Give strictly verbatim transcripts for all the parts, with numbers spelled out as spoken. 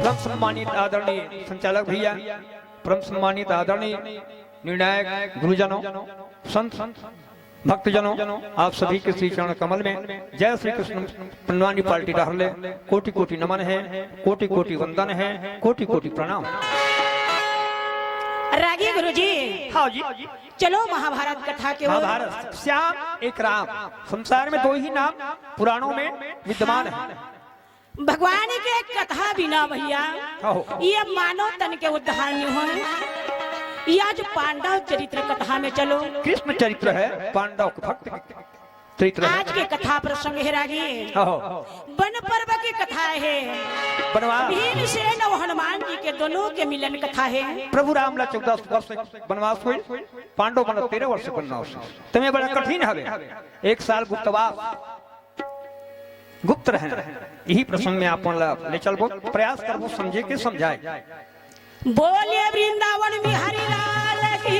परम सम्मानित आदरणीय संचालक भैया, परम सम्मानित आदरणीय निर्णायक गुरुजनों, संत भक्तजनों, आप सभी के श्री चरण कमल में जय श्री कृष्ण। पंडवानी पार्टी डहर ले कोटि कोटि नमन हे, कोटि कोटि वंदन हे, कोटि कोटि प्रणाम। रागी गुरुजी, हाँ जी। चलो महाभारत कथा के ओर। महाभारत, श्याम एक राम, संसार में दो ही नाम पुराणों में विद्यमान है। भगवान के कथा बिना भैया, हाँ हो। ये मानव तन के उद्धार नहीं होय। ये आज पांडव चरित्र कथा में चलो। कृष्ण चरित्र है, पांडव के भक्त चरित्र है। आज के कथा प्रसंग हे रागी, हाँ हो। वन पर्व की कथा हे। बनवास। भीमसेन और हनुमान जी के दोनों के मिलन कथा हे। प्रभु राम ला चौदह वर्ष बनवास होय, पांडव मन तेरह वर्ष बनवास होय। तमे बड़ा कठिन हवे, एक साल गुप्तवास। गुप्त रहना। यही प्रसंग में आप मन ला ले चलबो, प्रयास करबो समझे के, समझाए। बोलिए वृंदावन बिहारी लाल की।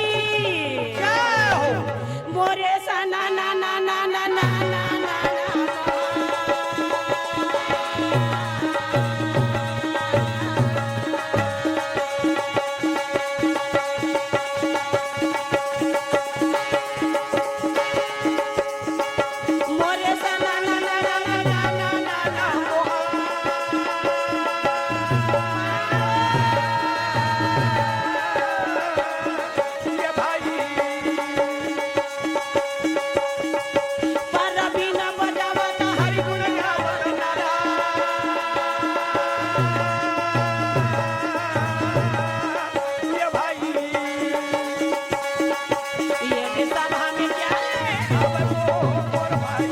जय हो। मोरे सा ना ना ना ना ना ना ना ना ना। मोरे सना ना ना ना ना ना ना ना ना। ये भाई। पर बिना बजावत हरि गुण गावत नारा। ये भाई। ये भी सभा में क्या है? आवे वो मोर भाई,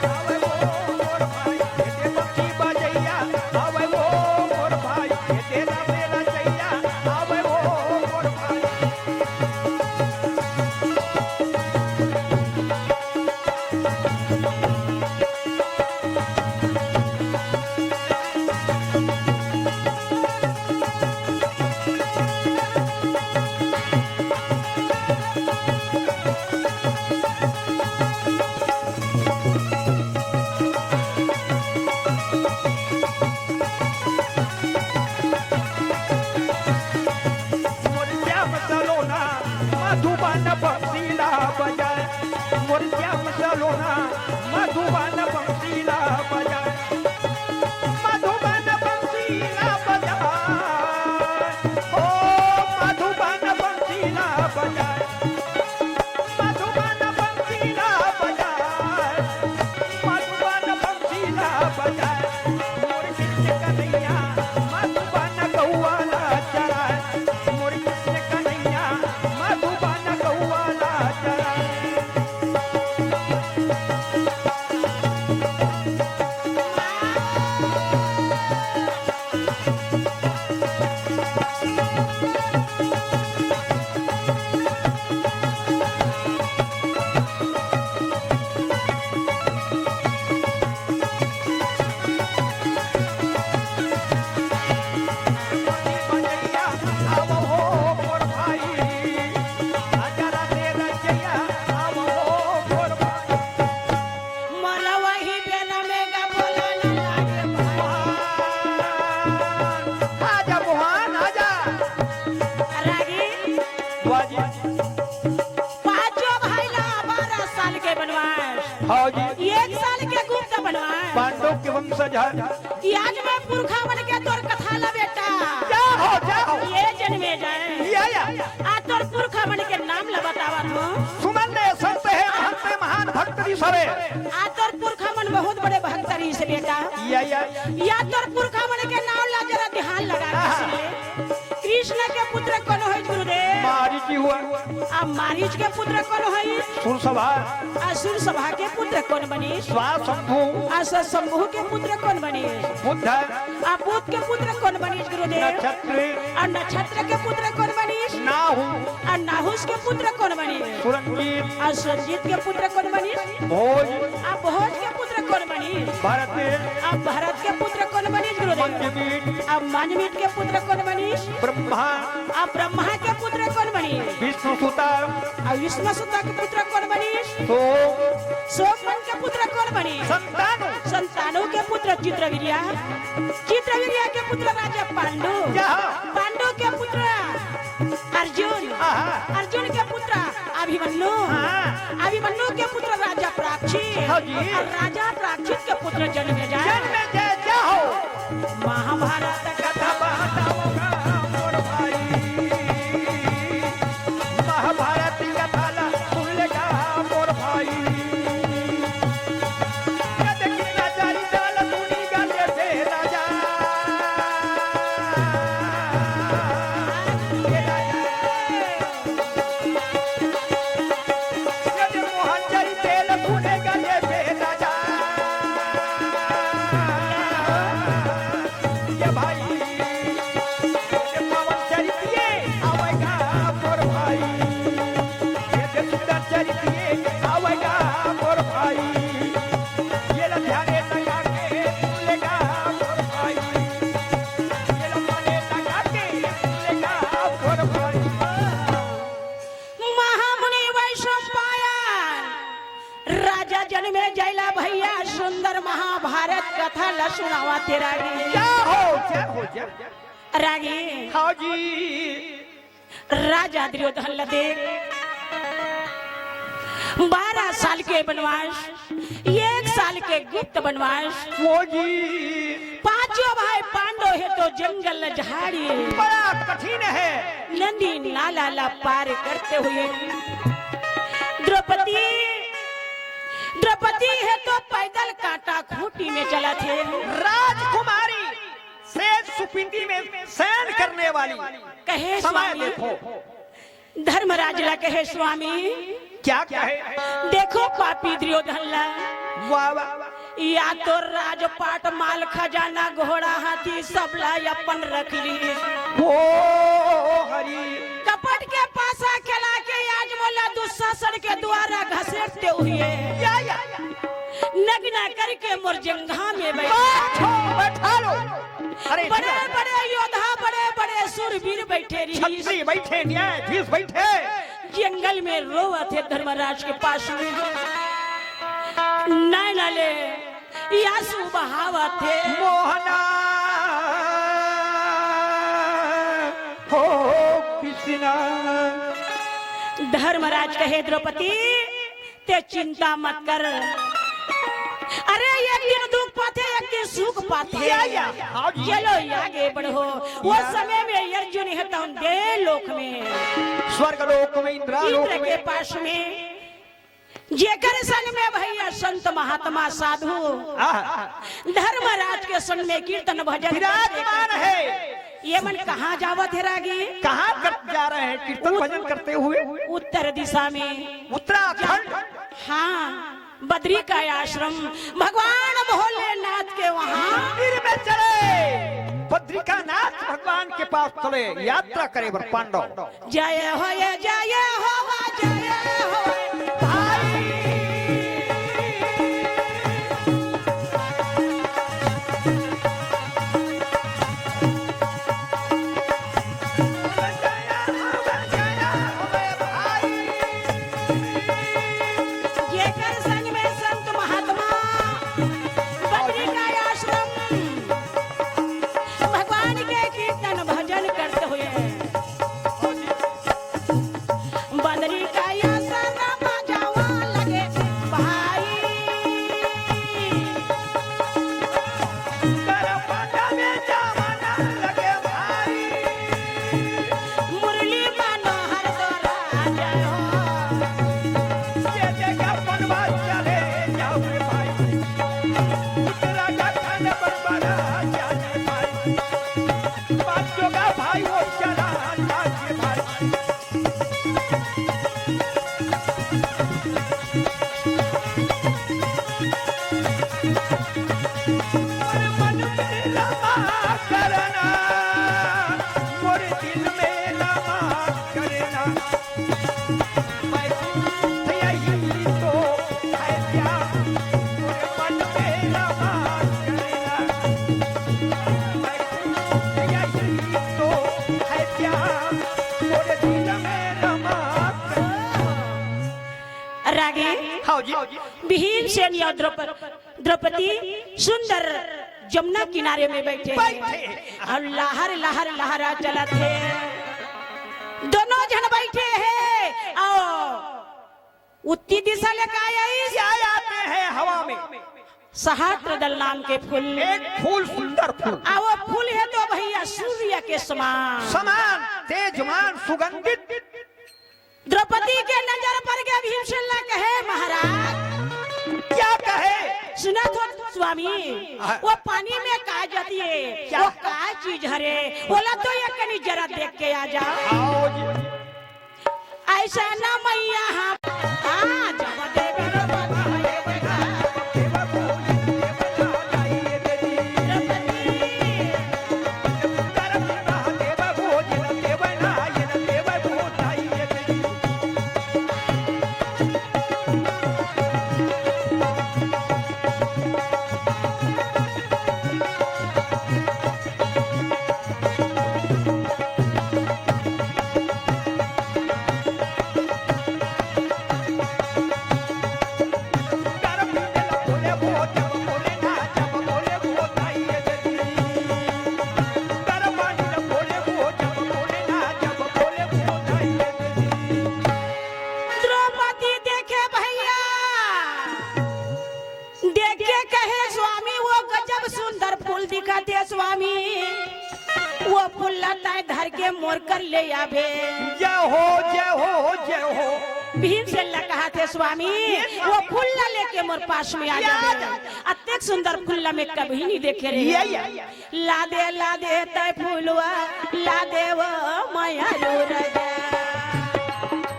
आवे वो मोर भाई, ये बच्ची बजैया, आवे वो मोर भाई, ये तेरा मेरा चैया, आवे वो मोर भाई। मोर श्याम सलोना मधुबन बंसीला बजाए, मोर श्याम सलोना मधुबन बंसीला बजाए, मधुबन बंसीला बजाए, ओ मधुबन बंसीला बजाए। मधुबन बंसीला बजाए, मधुबन बंसीला बजाए, मोर कृष्ण कन्हैया मधुबन गौआ ला चराए, मोर कृष्ण कन्हैया मधुबन गौआ ला चराए। मोला वही बेरा में गा बोला ना लागे भाई। आजा मोहन, आजा। रागी। वाह जी। पांचों भाई ला बारह साल के बनवास। हाँ जी। एक साल के गुप्त बनवास। पांडव के वंशज है। कि आज मैं पुरखा मन के तोर कथा ला बेटा। क्या हो, क्या हो? ये जन्मे जाए। या, या। आ तोर पुरखा मन के नाम ला बतावत हूँ। सुमन ने संत हे महंत महान भक्त ऋषि हरे। आ तोर पुरखा मन बहुत बड़े भक्त ऋषि बेटा। या, या। या तोर पुरखा मन के नाम ला जरा ध्यान लगा के आहा। सुन ले। कृष्ण के पुत्र कौन होइस गुरुदेव? मारीच हुआ। आ मारीच के पुत्र कौन होइस? सुरसभा। आ सुरसभा के पुत्र कौन बनिस? स्वाशंभु। आ स्वशंभु के पुत्र कौन बनिस? बुद्ध। आ बुद्ध के पुत्र कौन बनिस गुरुदेव? नक्षत्र। आ नक्षत्र के पुत्र कौन बनिस? नाहु। आ नाहुस के पुत्र कौन बनिस? सुरंजीत। आ सुरंजीत के पुत्र कौन बनिस? भोज। आ भोज के पुत्र कौन बनिस? भरत। आ भरत के पुत्र कौन बनिस गुरुदेव? मंजमीट। आ मंजमीट के पुत्र कौन बनिस? ब्रह्मा। आ ब्रह्मा के पुत्र कौन बनिस? विष्णु सुता। आ विष्णु सुता के पुत्र कौन बनिस? सोम। सोम के पुत्र कौन बनिस? संतानु। संतानु के पुत्र चित्रवीर्य, चित्रवीर्य के पुत्र राजा पांडु, क्या? पांडु के पुत्र अर्जुन, हाँ, हाँ। अर्जुन के पुत्र अभिमन्यु, हाँ। अभिमन्यु के पुत्र राजा पराक्षित, हाँ जी। और राजा पराक्षित के पुत्र जन्मेजय। जन्मेजय, जय हो। महाभारत कथा बताओ गा मोर भाई, महाभारत कथा ला सुन ले गा मोर भाई। ये देखी राजा री चाल सुनी गा ले बे राजा। ये राजा। ये दे मोहन जरी तेल सुने गा ले बे राजा। ये भाई, ये पावन चरित्रिये आवेगा मोर भाई, ये दे सुंदर चरित्रिये आवेगा मोर भाई, ये ला ध्याने लगा के सुन लेगा मोर भाई, ये ला मने लगा के सुन लेगा मोर भाई। महामुनि वैशंपायन राजा जनमेजय ला भैया सुंदर महाभारत कथा ला सुनावत हे रागी। जय हो, जय हो, जय हो। रागी। हाँ जी। राजा दुर्योधन ला देख, बारह साल के बनवास, एक साल के गुप्त बनवास। वो जी। पांचों भाई पांडव हे तो जंगल झाड़ी। बड़ा कठिन हे। नदी नाला ला पार करते हुए द्रौपदी, द्रौपदी हे तो पैदल कांटा खूंटी में चलथे। राजकुमारी सेज सुपिंडी में शयन करने वाली। कहे समय स्वामी, देखो। धर्मराज ला कहे स्वामी, क्या कहे? देखो पापी दुर्योधन ला। वाह, वाह, वाह। या तो राजपाट, माल खजाना, घोड़ा हाथी सब ला अपन रख ली। ओ हरि। कपट के पासा खेला के आज मोला दुशासन के द्वारा घसीटते हुए या, या। नग्न करके मोर जंघा में बैठा। बैठो, बैठा लो। अरे, बड़े बड़े योद्धा, बड़े बड़े शूरवीर बैठे रही। छत्री बैठे, न्यायाधीश बैठे। जंगल में रोवत हे धर्मराज के पास में। नैना ले आंसू बहावत हे। मोहना हो कृष्णा। धर्मराज कहे द्रौपदी, ते चिंता मत कर। अरे, एक दिन दुख पाथे, एक दिन सुख पाथे। या, या, हाँ जी। चलो, आगे बढ़ो। वो या। समय में अर्जुन हे तउन देव लोक में, स्वर्ग लोक में, इंद्रा लोक इंद्र के में। पास में, जेकर संग में भैया संत महात्मा साधु, आह। धर्मराज के संग में कीर्तन भजन विराजमान करते हे। ये मन कहाँ जावत हे रागी? कहाँ कर, जा रहे हैं कीर्तन उत-, भजन करते हुए? उत्तर दिशा में। उत्तराखंड। हाँ, बद्रिका आश्रम, भगवान भोलेनाथ के वहाँ। मंदिर में चले, बद्रिकानाथ भगवान के पास चले, यात्रा करे बर पांडव। जय हो, ये जय हो, जय हो, भाई। जेकर संग में संत महात्मा, बद्रिका आश्रम, भगवान के कीर्तन भजन करते हुए, बद्रिका आश्रम जावा लगे भाई। मुरली मनोहर तो राजा हो। ये जगह बनवा चले जाओ रे भाई। उत्तराखंड बनवा चले भाई। बाजोगा भाई वो चला जाए भाई। मोर मन में रमा करना, मोर दिल में रमा करना। मैं यही तो है प्यार, मोर मन में रमा करना। मैं यही तो है प्यार, मोर दिल में रमा करना। रागी। हाँ जी। भीमसेन या द्रौपदी द्रौपदी सुंदर जमुना किनारे में बैठे हे। बैठे। अउ लहर लहर लहरा चलत हे। दोनों झन बैठे हे अउ उत्ती दिशा ले का आइस? क्या आते हैं हवा में? सहस्त्रदल नाम के फूल। एक फूल, सुंदर फूल। अउ वो फूल हे तो भैया सूर्य के समान। समान, तेजमान, सुगंधित। द्रौपदी के नजर पर गे, भीमसेन ला कहे, "महाराज।" क्या कहे? सुनत हो स्वामी, हाँ। वो पानी में का जाती हे? क्या? वो का चीज हरे? बोला तो ये कनी जरा देख के आ जाओ। आओ जी। ऐसा ना मैया हम, हाँ, जब देख द्रौपदी। द्रौपदी देखे भैया, देख के कहे, "स्वामी, वो गजब सुंदर फूल दिखत हे स्वामी, वो फूल ला तैं धर के मोर कर ले आबे।" जय हो, जय हो, जय हो। भीमसेन ला कहत हे, "स्वामी, वो फूल ला लेके मोर पास में आ जाबे। अतेक सुंदर फूल ला मैं कभी नहीं देखे रहे।" या, या, या। लादे लादे तैं फुलवा, लादे वो मयारू राजा।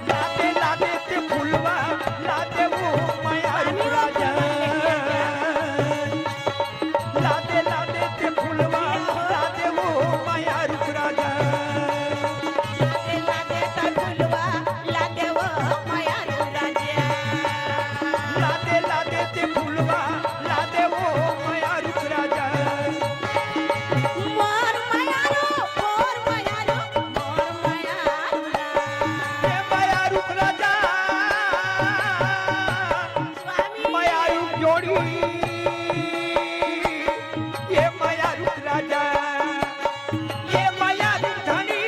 लादे लादे तैं फुलवा, लादे वो मयारू राजा। लादे लादे तैं फुलवा, लादे वो मयारू राजा। लादे लादे तैं फुलवा, लादे वो मयारू राजा। लादे लादे तैं फुलवा, लादे वो मयारू राजा। मोर मयारू, मोर मयारू, मोर मयारू राजा। ए मयारू राजा। स्वामी। मयारू जोड़ी। ए मयारू राजा। ए मयारू धनी।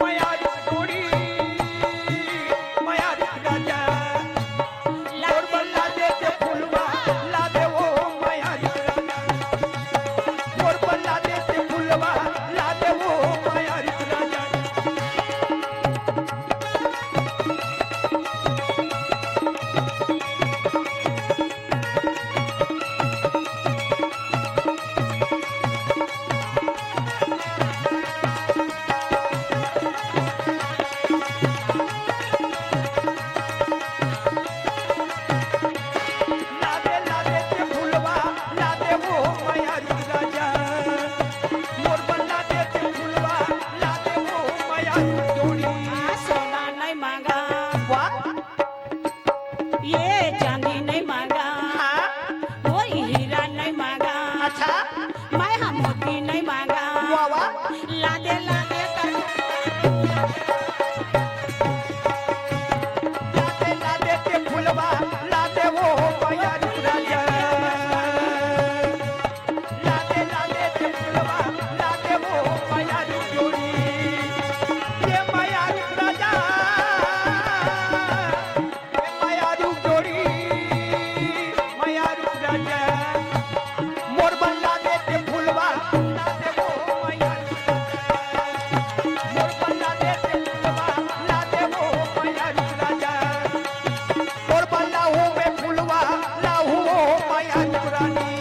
मयारू जोड़ी, मयारू राजा। मोर बर लादे तैं फुलवा, लादे वो मयारू राजा। मोर बर लादे तैं फुलवा, लादे वो मयारू राजा। लादे लादे तैं फुलवा, लादे वो मयारू राजा। मोर बर लादे तैं फुलवा, लादे वो मयारू जोड़ी। आ, सोना नहीं मांगा। वाह। ये चांदी नहीं मांगा, हाँ। वो हीरा नहीं मांगा, अच्छा। मैं हम मोती नहीं मांगा। वाह, वाह। लादे, लादे तैं, लादे, लादे तैं फुलवा, लादे वो मयारू राजा। लादे, लादे तैं फुलवा, लादे वो मयारू जोड़ी। ए मयारू राजा, ए मयारू जोड़ी, मयारू राजा। मोर बर लादे तैं फुलवा, लादे वो मयारू राजा। मोर बर लादे तैं फुलवा, लादे वो मयारू राजा। तोर बर लाहूं मैं फुलवा, लाहूं वो मयारू रानी।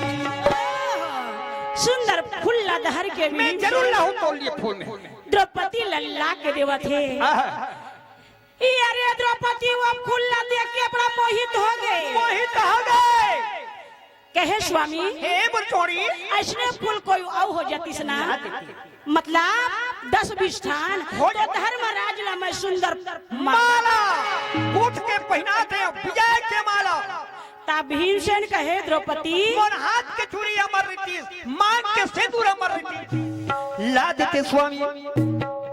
सुंदर फूल ला धर के मैं भीमसेन जरूर लाहूं तोर लिए फूल में। द्रौपदी ला ला के देवत हे। आहा। ए अरे द्रौपदी वो फूल ला देख के बड़ा मोहित हो गे। मोहित हो गे। कहे स्वामी, हे बुरचोड़ी। अइसने फूल कोई अउ हो जातिस ना। ना देती। मतलब दस बीस ठन हो तो जाए। धर्मराज ला मैं सुंदर माला। माला गूंथ के पहिना दे, विजय के माला। तब भीमसेन कहे द्रौपदी। मोर हाथ के चूड़ी अमर रहितिस, मांग के सिंदूर अमर रहितिस। ला देते स्वामी।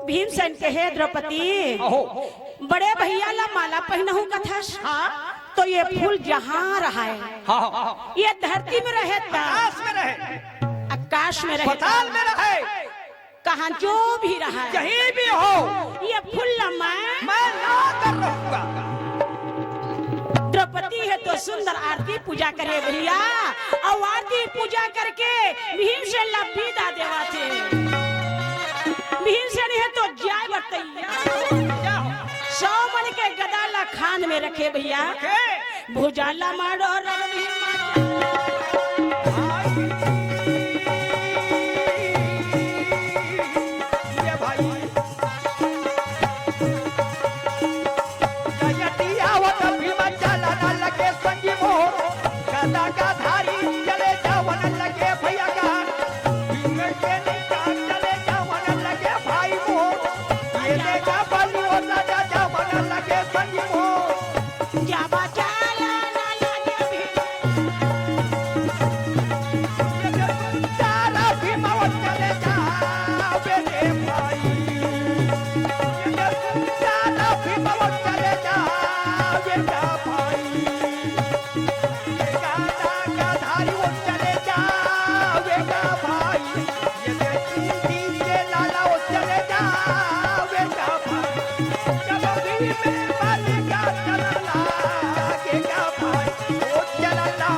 भीमसेन कहे द्रौपदी। अहो। बड़े भैया ला माला पहिनहूं कथस। हाँ। तो ये फूल जहाँ रहय, हाँ, हाँ। ये धरती में रहे त, आकाश में रहे, आकाश में रहे, पाताल में रहे, कहाँ जो भी रहय, कहीं भी हो, ये फूल ला मैं, मैं ला कर रहूंगा। द्रौपदी हे तो सुंदर आरती पूजा करे भैया, अउ आरती पूजा करके भीमसेन ला बिदा देवाथे। भीमसेन हे तो जाय बर तैयार हो। सौ मन के गदा ला खांध में रखे भैया, भुजा ला मारो रण भीमा। ये भाई, जयती आवत भीम चलन लगे संगी मोर, गदा गधारी चले जावन लगे भैया का, भीम के निशान चले जावन लगे भाई मोर, ये देखा बलियो राजा जावन लगे संगी मोर। जावा चलन लगे भीम। तारा भीमा वो चले जावे रे भाई। तारा भीमा वो चले जावे रे भाई। गाना का धारी वो चले जावे रे भाई। ये देखी के लाला वो चले जावे रे भाई। जब भी में बलिया चलना के का भाई, ओ चलना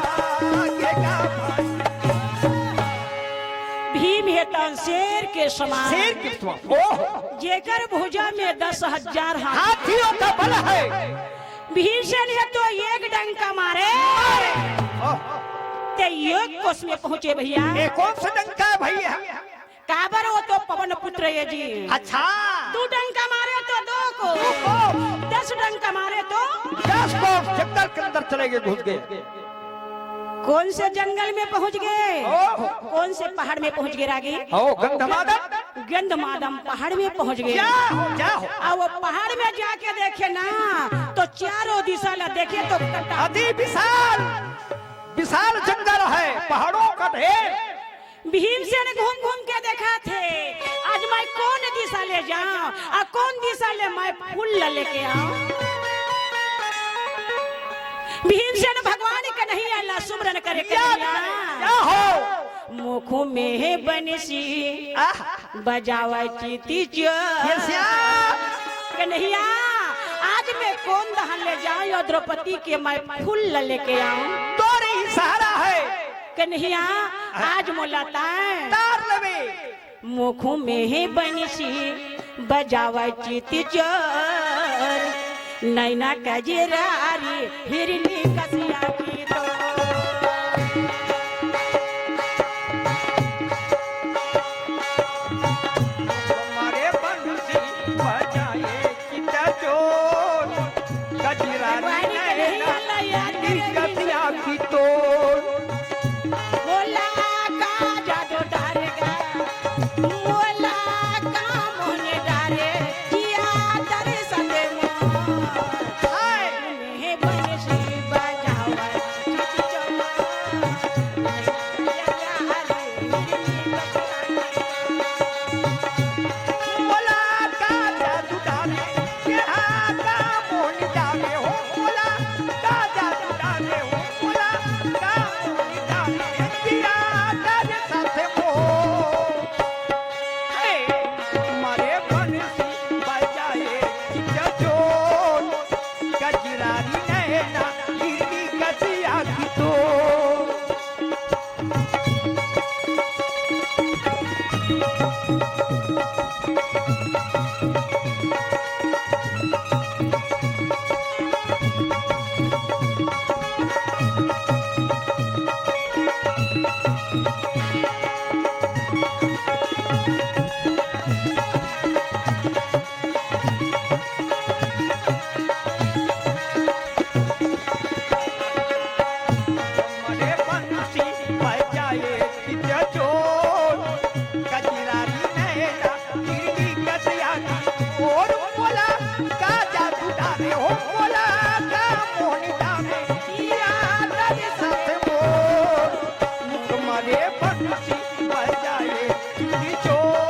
के का भाई। भीम हे तन शेर के समान। शेर के समान। ओह। जेकर भुजा में दस हजार हाथी। हाथी ओकर बल है। भीमसेन हे तो एक डंका मारे। मारे। ओह। ते एक कोस में पहुंचे भैया। ये कौन सा डंका है भैया? काबर वो तो पवन पुत्र हे जी। अच्छा। दू डंका मारे तो दो कोस। दो कोस। दस डंका मारे तो दस कोस जंगल के अंदर चले गए, घुस गए। कौन से जंगल में पहुंच गए? ओहो। कौन से पहाड़ में पहुंच गए रागी? ओ, गंधमादन। गंधमादन पहाड़ में पहुंच गए। क्या हो, क्या हो? अब वो पहाड़ में जाके देखे ना, तो चारों दिशा ला देखे तो कटा। अति विशाल, विशाल जंगल है, पहाड़ों का ढेर। भीमसेन घूम घूम के देखाथे, आज मैं कौन दिशा ले जाऊं, आ कौन दिशा ले मैं फूल ला लेके आऊं। भीमसेन भगवान कन्हैया ला सुमरन करे, कन्हैया। क्या हो? मुख में बंसी आह। बजावे चिति चोर। ये श्याम। कन्हैया, आज मैं कौन दहन ले जाऊं, यो द्रौपदी के मैं फूल ला लेके आऊं। तोरे ही सहारा है। कन्हैया, आज मोला तार। तार लेबे। मुख में बंसी बजावे चिति चोर, नैना कजरारी हिरनी कसिया की तो। मारे बंसी बजाए चिति चोर, कजरारी भगवान के नैना नहीं अल्लाह याद करे। कसिया की तो। मोला का जादू डारेगा, मोला का मोहन डारे, जिया दर्शन दे मोर। हाय। में बंसी बजावा, चित चमा। मोला का जादू डारे, केहा का मोहन डारे हो, मोला का जादू डारे हो, मोला का मोहन डारे, जिया दर्शन दे मोर। हे, मारे बंसी बजाए चित चोर, कजरारी नैना, हिरनी कसिया की तो। मरे बंसी बजाए चित चोर, कजरारी नैना, हिरनी कसिया की। और मोला का जादू डारे हो, मोला का मोहन डारे, जिया दर्शन दे मोर। मरे बंसी बजाए चित चोर।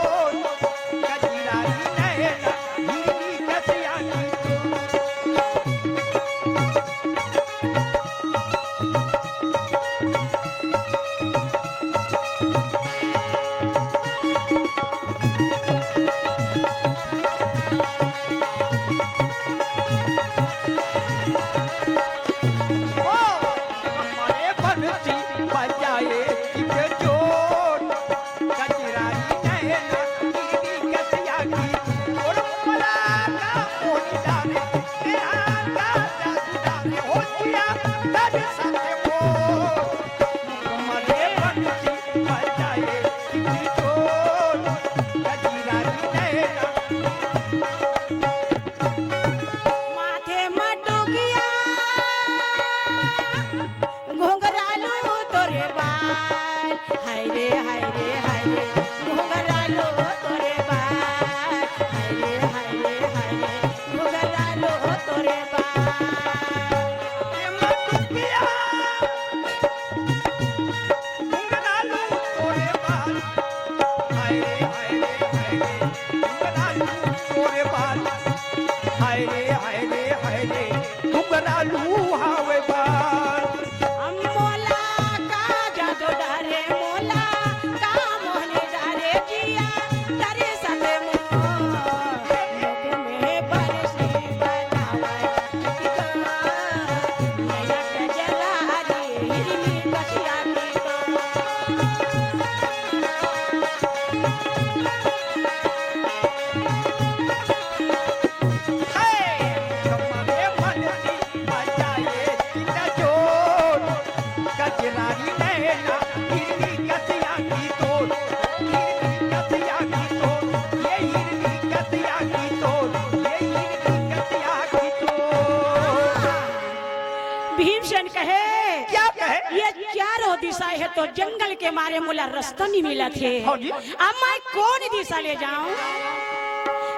लू हवे बार। मोला का जादू डारे, मोला का मोहनी डारे, जिया डरे सते मोर। लोक में बरसी बनावे, नया गजरा रे, हिरनी कसिया की तो। भीमसेन कहे, क्या कहे? ये चारों दिशा हे तो जंगल के मारे मोला रस्ता नहीं मिलत हे। हाँ जी। अब मैं कौन दिशा ले जाऊं?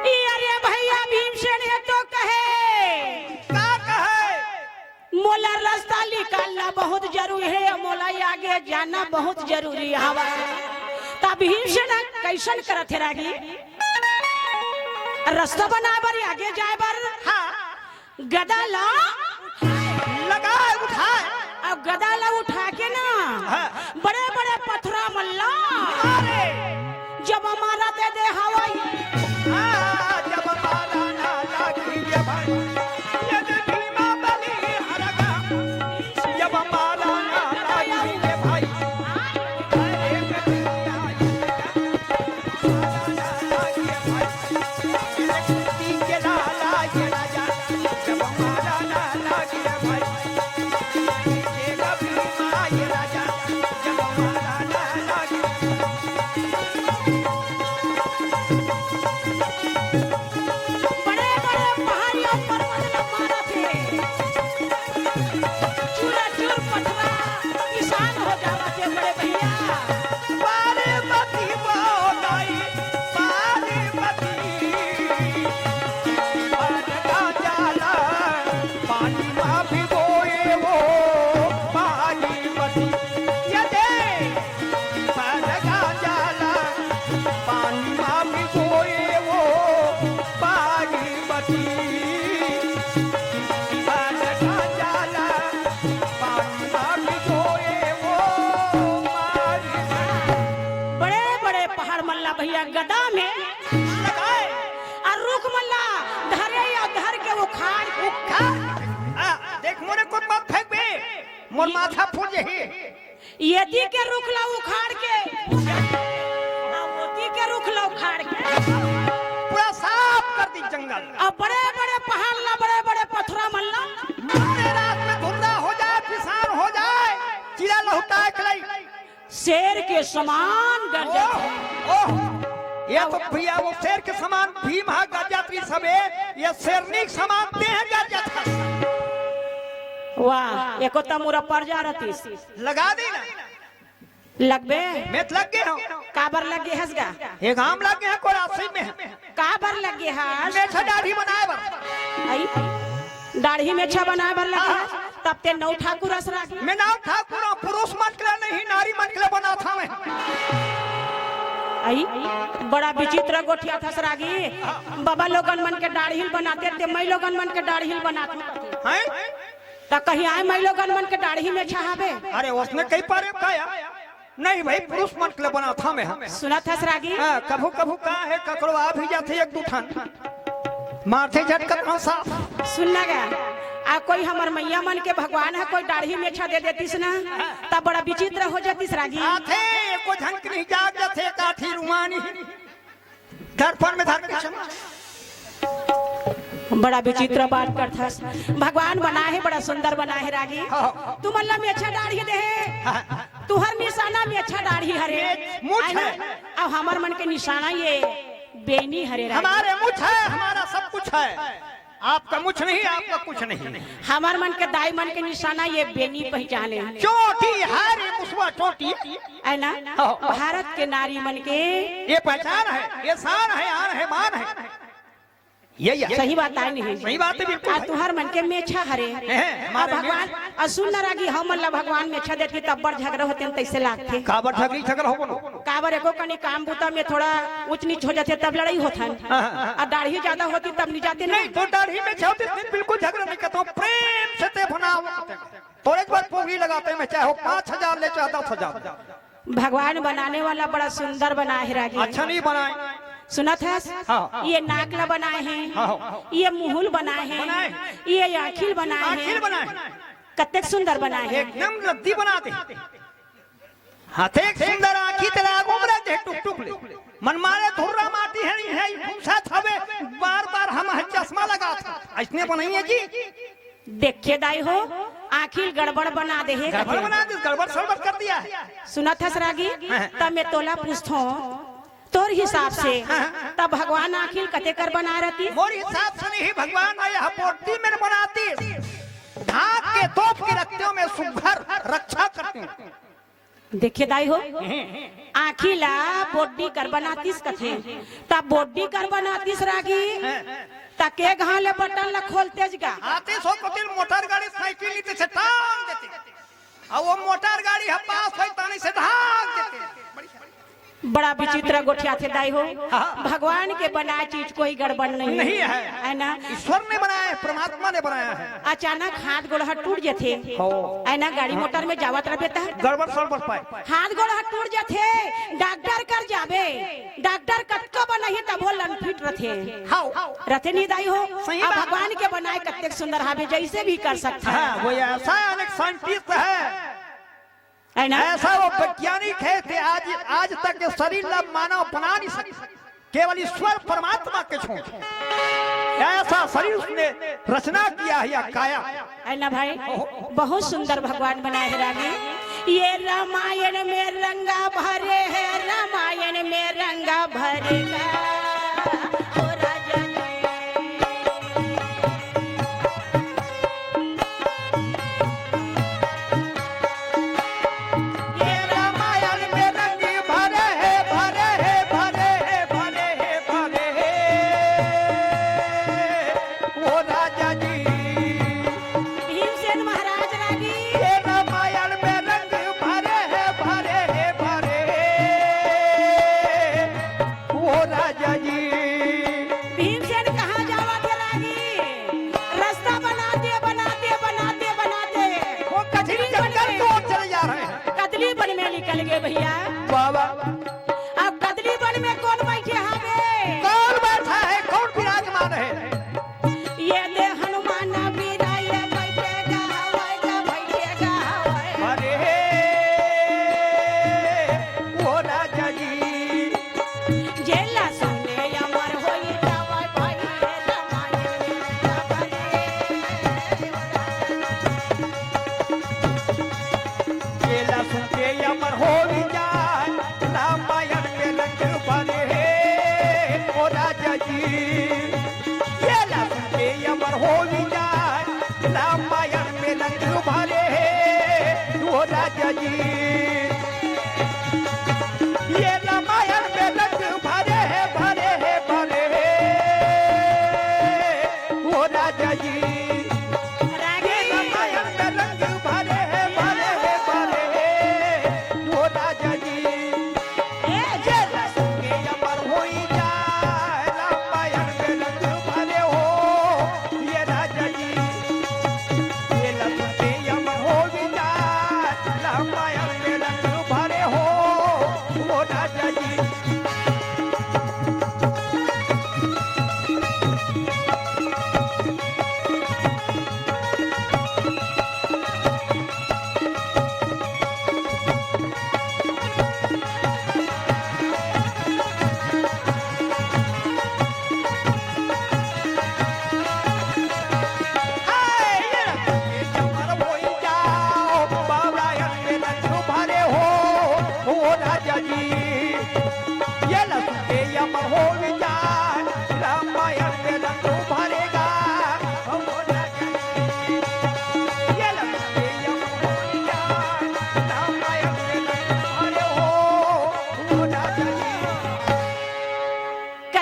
ये अरे भैया भीमसेन हे तो कहे, का कहे? मोला रस्ता निकालना बहुत जरूरी हे, मोला आगे जाना बहुत जरूरी हवय। त भीमसेन कइसन करत हे रागी? रस्ता बनाए बर, आगे जाए बर हाँ। गदा ला लगाए, उठाए। अब गदा ला उठा के ना हाँ। बड़े बड़े पथरा मन ला अरे। जब मारा दे दे हवई। हाँ, जब मारा ना लागी ये भाई, ये दे भीमा बली हरगा। जब मारा ना लागी ये भाई, अरे कन्हैया, ये मारा ना लागी ये भाई, ये कुर्सी के लाला ये राजा। जब मारा ना लागी ये भाई, बड़े बड़े पहाड़िया पर्वत ल मारत हे। चूरा चूर पथरा किसान हो जावत हे बड़े भैया। पार्वती बोलाई, पार्वती। पानी मा भिगोए वो पानी मती। ये दे भरगा जाला, पानी मा भिगोए वो पानी मती। भरगा जाला, पानी मा भिगोए वो पानी मती। बड़े बड़े पहाड़ मन ला भैया गदा में लगाए, अउ रुख मन ला धरे या धर के उखाड़। उखाड़। आ, देख मोरे कोई मत फेंकबे, मोर माथा फूट जही। एती के रुख ला उखाड़ के, आ, ओती के रुख ला उखाड़ के। पूरा साफ कर दी जंगल। अब बड़े बड़े पहाड़ ला, बड़े बड़े पथरा मन ला। मारे रात में धुंधला हो जाए, पिसान हो जाए, चिरा लहुटाए के लई। शेर के समान गरजत हे। ओह, ओह, ये तो भैया वो शेर के समान भीम हा गरजत रहिस हवे, ये शेरनी के समान तें हा गरजत हस। वाह, एको त मुरा पर जा रहतीस। लगा दी ना। लगबे? मैं तो लग गए हूँ। काबर लग गे हस गा? ये घाम लग गए हैं कोरासी में। काबर लग गे हस? मेछा दाढ़ी बनाए बर। आई? दाढ़ी मेछा बनाए बर लगे हस? तब ते नौ ठाकुर अस रागी। मैं नौ ठाकुर हूँ, पुरुष मन के लिए नहीं, नारी मन के लिए बनात हूँ मैं। आई? बड़ा विचित्र गोठियाथस रागी। बाबा लोगन मन के दाढ़ी ल बनाते, ते मई लोगन मन के दाढ़ी ल बनात हस। हैं? त कहीं आए मई लोगन मन के दाढ़ी मेछा हावे? अरे, उसने कहीं पारे का या? नहीं भाई, पुरुष मन के लिए बनात हूँ मैं। सुनत हस रागी? हाँ, कभू कभू का हे, ककरो आ भी जाथे एक दू ठन। मारथे झटकत हूँ साफ। सुन ना गा, आ कोई हमर मइया मन के भगवान ह कोई दाढ़ी मेछा दे देतिस ना, तब बड़ा विचित्र हो जातिस रागी। आथे, एको झन के नहीं जाग जाथे, काठी रुमानी। दर्पण में धर के क्षमा। बड़ा विचित्र बात करथस। भगवान बनाए हे, बड़ा सुंदर बनाए हे रागी। हाँ। तुमन ला मेछा दाढ़ी दे हे। हाँ। तुहर निशाना मेछा दाढ़ी हरे। ये मुछ आय ना? हे। अब हमर मन के निशाना ये बेनी हरे रागी। हमारे मुछ है, हमारा सब कुछ है। आपका मुछ नहीं, आपका कुछ नहीं। हमर मन के दाई मन के निशाना ये बेनी पहचाने। चोटी है रे मुसवा चोटी। है ना? हो, हो। भारत के नारी मन के ये पहचान है, ये शान है, आन है, मान है। ये, ये। सही बात आय नहीं? सही बात है, बिल्कुल आ भाई। तुहर मन के मेछा हरे। हैं, हैं, आ हमारे भगवान, मेछा। आ सुन न रागी, हमन ला भगवान मेछा देत कि तब बड़ झगड़ा होते न तैसे लागथे। काबर झगड़ी झगड़ा हो कोनो? काबर एको कनी काम बूता में थोड़ा ऊंच नीच हो जाथे तब लड़ाई होथन। हाँ, हाँ, हाँ। आ दाढ़ी ज्यादा होती तब नहीं जाते ना। नहीं, तो दाढ़ी मेछा होती तो बिल्कुल झगड़ा नहीं करता हूँ, प्रेम से ते बनाओ। तोरे एक बार पोगली लगाते हैं, मैं चाहे हो पाँच हजार ले, चाहे दस हजार। भगवान बनाने वाला बड़ा सुंदर बना है रागी। अच्छा नहीं बनाए। सुनत हस? हाँ। ये नाक ला बनाए हैं, हाँ। ये मुहुल बनाए हैं, बनाए। ये आँखिल बनाए हैं। आँखिल बनाए। कतेक सुंदर बनाए हैं। एकदम रद्दी बना दे। हाथे एक सुंदर आँखी तेरा आगू में रह दे, टुक टुक ले। मन मारे धुर्रा माटी है, है, घुसा थावे, बार बार हम है चश्मा लगा था। ऐसने बनाइए जी। देखे दाई हो, आँखिल गड़बड़ बना दे हे गड़बड़ कथे। बना दे, गड़बड़ सड़बड़ कर दिया है। सुनत हस रागी, हाँ, हाँ। तब मैं तोला पूछथों, तोर हिसाब से, हाँ, हाँ। तब भगवान आँखिल कते कर बना रहती? मोर हिसाब से नहीं, भगवान ने यह पोटी में बनाती। ढाक के तोप के रखते हो, मैं सुघर रक्षा करती हूँ। देखे दाई हो, आँखी ला बोड्डी कर बनातीस कथे, त बोड्डी कर बनातीस रागी, त के घाव ले बटन ला खोलतेस गा। आतीस हो कोतिल मोटर गाड़ी साइकिल नीचे से टांग देते, और वो मोटर गाड़ी हम पास होई तानी से धाक देते। बड़ा विचित्र गोठियाथे दाई हो। हाँ। भगवान के बनाए चीज कोई गड़बड़ नहीं नहीं है। है ना? ईश्वर ने बनाया है, परमात्मा ने बनाया है। अचानक हाथ गोड़ ह टूट जथे। हो। है ना? गाड़ी मोटर में जावत रहबे त गड़बड़ सड़बड़ पाए। हाथ गोड़ ह टूट जथे, डॉक्टर कर जाबे, डॉक्टर कतको बनाही तभो लंगफिट रथे। हाँ। रथे नहीं दाई हो? सही अब बात। भगवान के बनाए कतेक सुंदर हावे, जैसे भी कर सकता है। हाँ, वो ऐसा अनेक साइंटिस्ट है। है ना? ऐसा वो वैज्ञानिक है कि आज, आज तक के शरीर ला मानव बना नहीं सके, केवल ईश्वर परमात्मा के छोड़। ऐसा शरीर उसने रचना किया है या काया। है ना भाई? बहुत सुंदर भगवान बनाए हैं रागी। ये रामायण में रंगा भरे है, रामायण में रंगा भरे का। ओ राजा जी। ये रामायण में रंग भरे है, भरे है, भरे है, भरे है, भरे है। ओ राजा जी। भीमसेन महाराज रागी। ये रामायण में रंग भरे है, भरे है, भरे है। ओ राजा जी। भीमसेन कहाँ जावत हे रागी? रास्ता बनाते, बनाते, बनाते, बनाते वो कठिन कदली बन जंगल में, को चले जा रहे हैं। कदली बन में निकल गए भैया। बाबा। अब कदली बन में कौन बैठे हावे? कौन बैठा है? कौन विराजमान है? ये दे हनुमान बीरा ये बैठे गा हवाई, गा बैठे गा हवाई। अरे, ओ राजा जी। जेला सुने अमर होई जावै भाई रे रामायण। जेला सुने अमर होई जाय, रामायण में रंग भरे हे, ओ राजा जी। जेला सुने अमर होई जाय, रामायण में रंग भरे हे, ओ राजा जी। ये रामायण में रंग भरे हे, भरे हे, भरे हे, ओ राजा जी। रागी। ये रामायण में रंग भरे हे, भरे हे, भरे हे, ओ राजा जी। ए, ये रस के अमर होई जाय, रामायण में रंग भरे हो, ये राजा जी।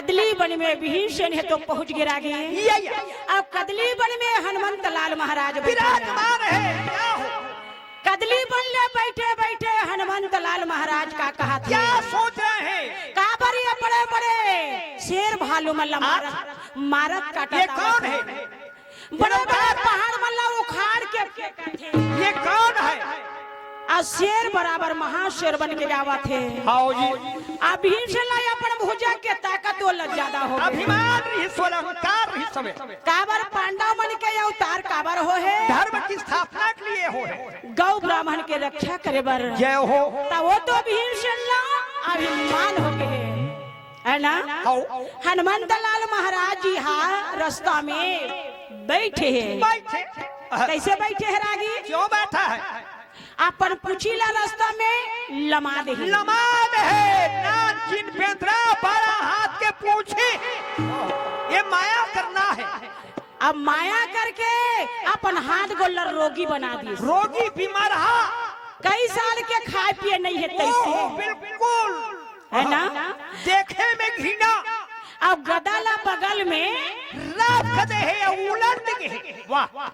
कदली बन में भीमसेन हे तो पहुंच गे रागी। ये, ये। अब कदली बन में हनुमंत लाल महाराज बैठे हे। विराजमान हे, क्या हो? कदली बन ले बैठे बैठे हनुमंत लाल महाराज का कहत हे? क्या सोच रहे हैं? काबर ये बड़े बड़े शेर भालू मन ला मारत, मारत काटत हे? ये कौन है? बड़े बड़े पहाड़ मन ला उखाड़ के फेंकत हे। ये कौन है? अउ शेर बराबर महाशेर बन के जावत हे। हाव जी। अउ भीमसेन ला अपन भुजा के ताकत ओला ज्यादा हो गे। अभिमान रहिस, अहंकार रहिस हवे। काबर पांडव मन के अवतार काबर होहे? धर्म की स्थापना के लिए होहे। गौ ब्राह्मण के रक्षा करे बर। जय हो। त ओ तो भीमसेन ला अभिमान हो गे हे। हे ना? हाव। हनुमंत लाल महाराज जी हा रस्ता में बैठे हे। बैठे। कइसे बैठे हे रागी? क्यों बैठा है? अपन पूछी ला रस्ता में लमा दे हे। लमा दे हे, नानचुन बेंदरा, बारह हाथ के पूछी। ये माया करना है। अब माया करके अपन हाथ गोड़ ला रोगी बना दिस। रोगी बीमार हा। कई साल के खाए पिए नइ हे तइसे। ओहो, बिल्कुल। हे ना? देखे में घिना। अब गदा ला बगल में रख दे हे, उलट दे हे। वाह।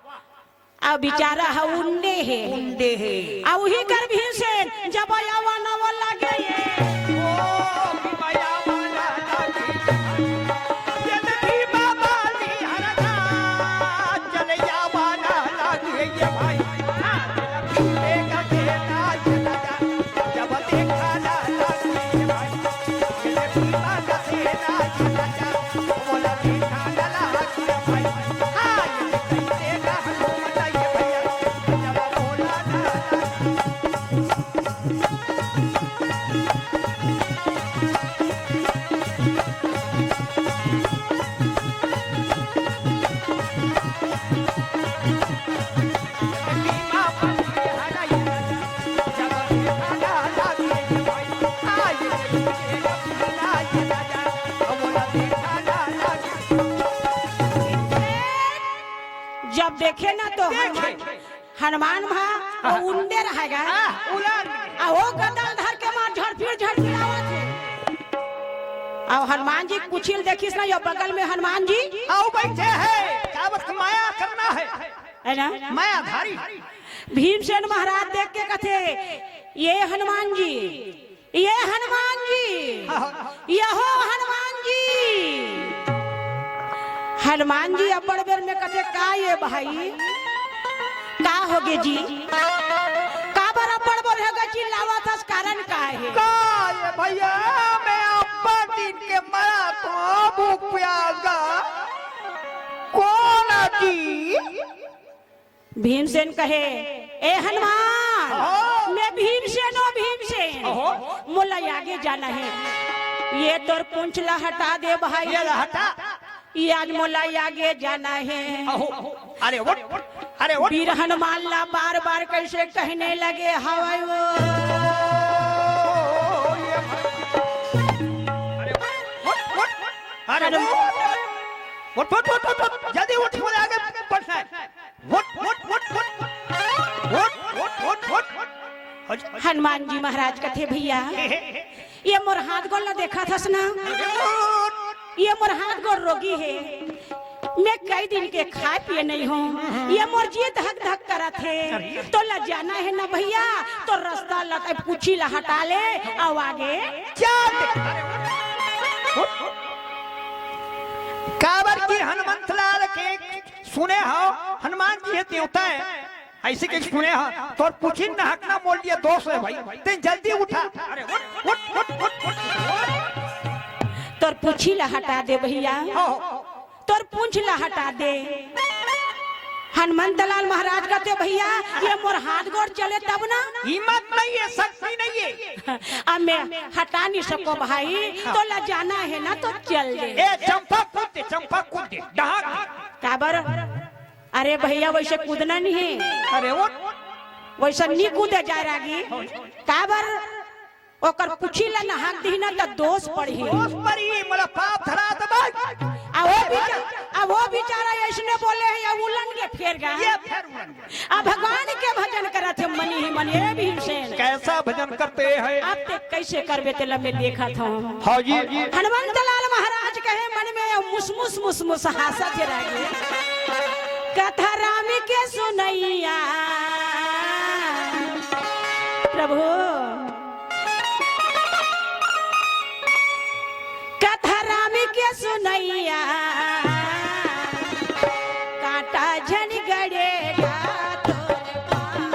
अब बेचारा ह उंडे हे। उंडे हे। अउ उही कर भीमसेन जब आवा न वो लगे ये। ओ, भीम आवा न लगे। ये तो भीमा बाली हरदा, चले आवा न लगे ये भाई। जब देखे ना तो हनुमान, हनुमान भा वो उंडे रहेगा। हाँ, उलट। अउ वो गदा धर के मार झड़फिर झड़फिर आवत हे। अउ हनुमान जी कुछिल देखिस ना, यो बगल में हनुमान जी। अउ बैठे हे, काबर माया करना है। हे ना? मायाधारी। भीमसेन महाराज देख के कथे, ये हनुमान जी, ये हनुमान जी, हाँ, हाँ। यहो हनुमान जी। हनुमान जी अब्बड़ बेर में कथे, का ये भाई, का होगे जी? काबर अब्बड़ बेर होगे चिल्लावत हस, कारण का हे? का ये भैया, मैं अब्बड़ दिन के मरा तो भूख प्यास का। कोन जी? भीमसेन कहे, ए हनुमान, अहो। मैं भीमसेन, ओ भीमसेन। अहो। मोला आगे जाना हे। ये तोर पूंछ ला हटा दे भाई। ये ला हटा। ये आज मोला आगे जाना हे। अहो। अरे उठ, अरे उठ। वीर हनुमान ला बार बार कइसे कहने लगे हवय वो। अरे उठ, उठ, उठ। अरे हनुमान। उठ, उठ, उठ, उठ, उठ। जल्दी उठ, मोला आगे बढ़ना हे। उठ, उठ, उठ, उठ। उठ, उठ, उठ, उठ। हज-, हज-, हनुमान जी महाराज कथे, भैया, ये मोर हाथ गोड़ ला देखत हस ना? ये मोर हाथ गोड़ रोगी हे। मैं कई दिन के खाए पिए नइ हों। ये मोर जी धक धक करत हे। तोला जाना हे ना भैया, तो रस्ता ला, पूछी ला हटा ले, अउ आगे चल। काबर कि हनुमंत लाल के सुने हव, हनुमान जी हे देवता हे, अइसे कहिके सुने हव, तोर पूछी ला हटना मोर लिए दोष हे भाई, तें जल्दी उठा। अरे उठ, उठ, उठ, उठ, उठ। तोर पूछी ला हटा दे भैया, हो, हो। तोर पूंछ ला हटा दे। हनुमंत लाल महाराज कथे, भैया, ये मोर हाथ गोड़ चले तब ना। हिम्मत नइ हे, शक्ति नइ हे। अब मैं हटा नइ सकों भाई, हाँ। तोला जाना हे ना तो चल दे। ए, चंपा कूद दे, चंपा कूद दे, डहाक। काबर? अरे भैया, वइसे कूदना नइ हे। अरे उठ। वइसे नइ कूदे जाय रागी। काबर? ओकर पूछी ला नहाक दिही ना त दोष पड़ही। दोष पड़ही, मोला पाप धरा देबे। आ वो बेचा-, आ वो बेचारा अइसने बोले हे, या उलन के फेर गा। ये फेर उलन के। आ भगवान के भजन करत हे मनी ही मनी, ए भीमसेन। कैसा भजन करते हैं? अब ते कइसे करबे तेला मैं देखत हूँ। हाँ जी। हनुमंत लाल महाराज मुस मुस मुस मुस हाँसत हे रागी। कथा राम के सुनैया प्रभु, कथा राम के सुनैया, कांटा झन गड़े गा तोर पाँव।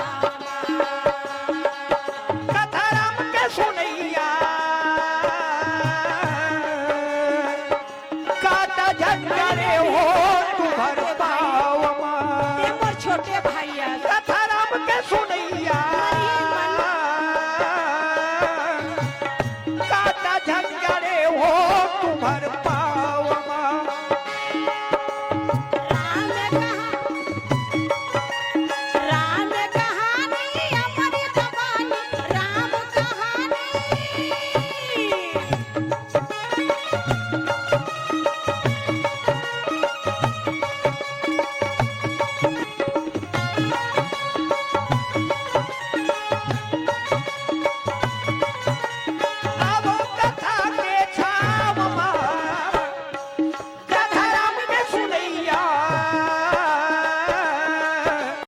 कथा राम के सुनैया, कांटा झन गड़े हो तुम्हर पाँव मा। ए मोर छोटे भैया। कथा राम के सुनैया। कांटा झन गड़े हो तुम्हर पाँव।